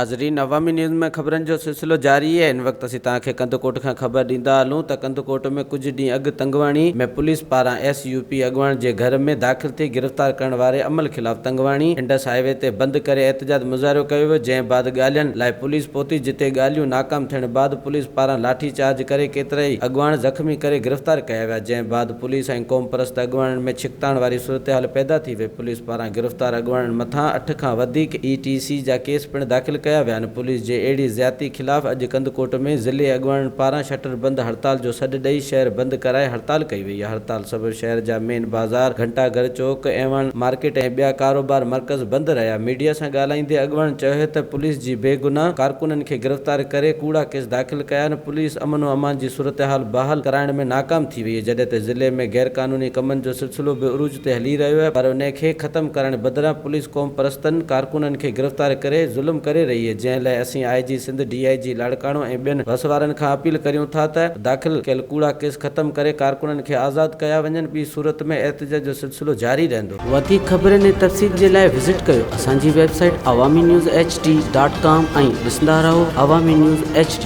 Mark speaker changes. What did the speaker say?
Speaker 1: ناظرين عوامي نيوز ۾ خبرن جو سلسلو جاري آهي هن وقت اسين توهان کي ڪنڌڪوٽ کان خبر ڏيندا هلون ته ڪنڌڪوٽ ۾ ڪجهه ڏينهن اڳ تنگواڻي ۾ پوليس پاران ايس يو پي اڳواڻ جي گهر ۾ داخل ٿي گرفتار ڪرڻ واري عمل خلاف تنگواڻي انڊس هاء وي تي بند ڪري احتجاج مظاهرو ڪيو ويو جنهن بعد ڳالهين لاء پوليس پهتي جتي ڳالهيون ناڪام ٿيڻ بعد پوليس پاران لاٺي چارج ڪري ڪيترائي اڳواڻ زخمي ڪري گرفتار ڪيا ويا جنهن بعد پوليس ۽ قومپرست اڳواڻن ۾ ڇڪتاڻ واري صورتحال پيدا ٿي وئي پوليس پاران گرفتار اڳواڻن مٿان اٺ کان وڌيڪ اي ٽي سي جا ڪيس پڻ داخل ڪيا ويا آهن. پوليس جي اهڙي زيادتي خلاف اڄ ڪنڌڪوٽ ۾ ضلعي اڳواڻن پاران شٽر بند هڙتال جو سڏ ڏئي شهر بند ڪرائي هڙتال ڪئي وئي. هڙتال سبب شهر جا مين بازار، گهنٽا گهر چوڪ، ايوان مارڪيٽ ۽ ٻيا ڪاروبار مرڪز بند رهيا. ميڊيا سان ڳالهائيندي اڳواڻن چيو ته پوليس جي بيگناهه ڪارڪنن کي گرفتار ڪري ڪوڙا ڪيس داخل ڪيا آهن، پوليس امن و امان جي صورتحال بحال ڪرائڻ ۾ ناڪام ٿي وئي جڏهن ته ضلعي ۾ غيرقانوني ڪمن جو سلسلو به عروج تي هلي رهيو آهي پر انهي کي ختم ڪرائڻ بدران پوليس قومپرستن ڪارڪنن کي گرفتار ڪري ظلم ڪري رهي آهي جنهن لاء اسين I G Sindh D I G Larkana ۽ ٻين وس وارن کان اپيل ڪريون ٿا ته داخل ڪيل ڪوڙا ڪيس ختم ڪري ڪارڪنن کي آزاد ڪيا وڃن ٻي صورت ۾ احتجاج جو سلسلو جاري رهندو.
Speaker 2: وڌيڪ خبرن ۽ تفصيل جي لاء وزٽ ڪيو اسان جي website Awami news H D dot com ۽ ڏسندا رهو عوامي نيوز ايڇ ڊي.